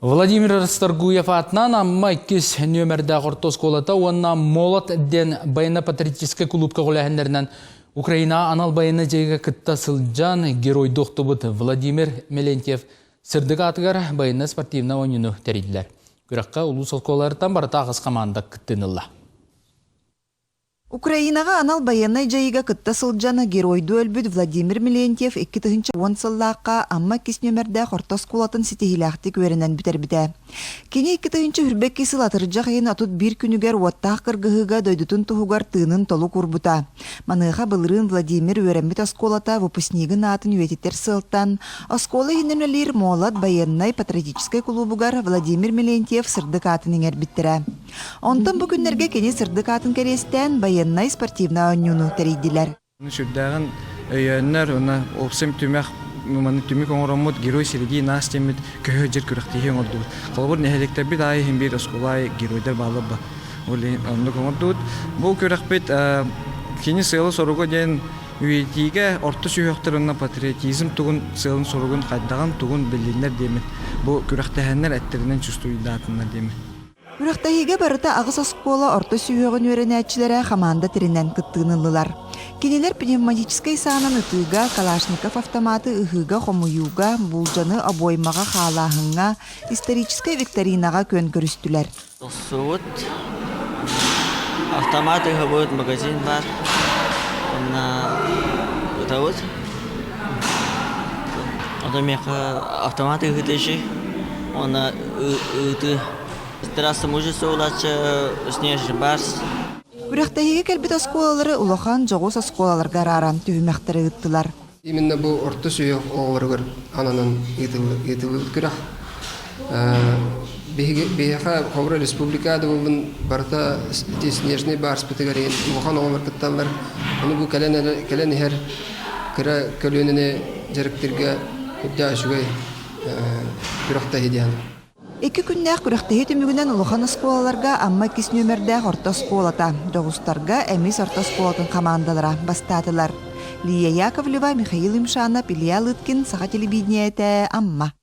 Владимир Расторгуев аатынан Амма иккис нүөмэрдээх орто оскуолата уонна Молот диэн военно-патриотическай кулуупка көҕүлээһиннэринэн Украина анал байыаннай дьайыыга кытта сылдьан геройдуу охтубут Владимир Мелентьев сырдык аатыгар байыаннай-спортивнай оонньууну тэрийдилэр. Күрэххэ улуус оскуолаларыттан барыта аҕыс хамаанда кыттыыны ылла. Украинаҕа анал байыаннай дьайыыга кытта сылдьан геройдуу өлбүт Владимир Милентьев 2010 сыллаахха Амма иккис нүөмэрдээх орто оскуолатын ситиһиилээхтик үөрэнэн бүтэрбитэ. Кини 2022 сыл атырдьах ыйын 31 күнүгэр уоттаах кыргыһыыга дойдутун туһугар тыынын толук уурбута. Маныаха былырыын Владимир үөрэммит оскуолата выпускнигын аатын үйэтитэр сыалтан оскуола иһинэн үлэлиир Молот байыаннай-патриотическай кулуубугар Владимир Милентьев сырдык аатын иҥэрбиттэрэ. Онтон бу күннэргэ кини сырдык аатын кэриэстээн байыаннай спортивнай оонньууну тэрийдилэр. Сүрдээҕин өйөөннөр уонна уопсай түмэх маны түмүк оҥороммут Герой среди нас диэммит көһө дьир күрэхтэһии оҥордубут. Холобур, нэһилиэктэрбит аайы иһин биир оскуола аайы геройдар бааллар ба. Ол иһин оннук оҥордубут. Бу күрэхпит кини сыала-соруга диэн үйэтиигэ орто сүһүөхтэр уонна патриотизм тугун сыалын-соругун хайдаҕын тугун билиннэр диэммит. Бу күрэхтэһэннэр эттэринэн чувствуйдаатыннар диэммит. Күрэхтэһиигэ барыта аҕыс оскуола орто сүһүөҕүн үөрэнээччилэрэ хамаанда тэринэн кыттыыны ыллылар. Кинилэр пневматическай саанан ытыыга, Калашников автоматы ыһыыга-хомуйууга, буулдьаны обоймаҕа хаалааһыҥҥа, историческай викторинаҕа күөн көрүстүлэр. Тахсыбыт автомат ыһабыт магазин баар. Онно ытабыт. Ото миэхэ автомат ыһыыта иши. Уонна ыытыы Трасса мужество улааччы Снежный барс. Күрэхтэһиигэ кэлбит оскуолалары улахан дьоҕус оскуолаларга арааран түһүмэхтэри ыыттылар. Именно бу орто сүһүөх оҕолоругар ананан ыытыллыбыт күрэх. Биһиэхэ холобура республика да буоллун барыта ити Снежный барспытыгар улахан оҕолор кытталлар. Ону бу кэлэн кэлэн иһэр кыра көлүөнэни дьарыктыырга үрдээх үчүгэй күрэхтэһии диэн. Икки күннээх күрэхтэһии түмүгүнэн улахан оскуолаларга Амма иккис нүөмэрдээх орто оскуолата, Дьоҕустарга Эмис орто оскуолатын хамаандалара бастаатылар. Лия Яковлева, Михаил Юмшанов, Илья Лыткин, Саха телевидениетэ, Амма.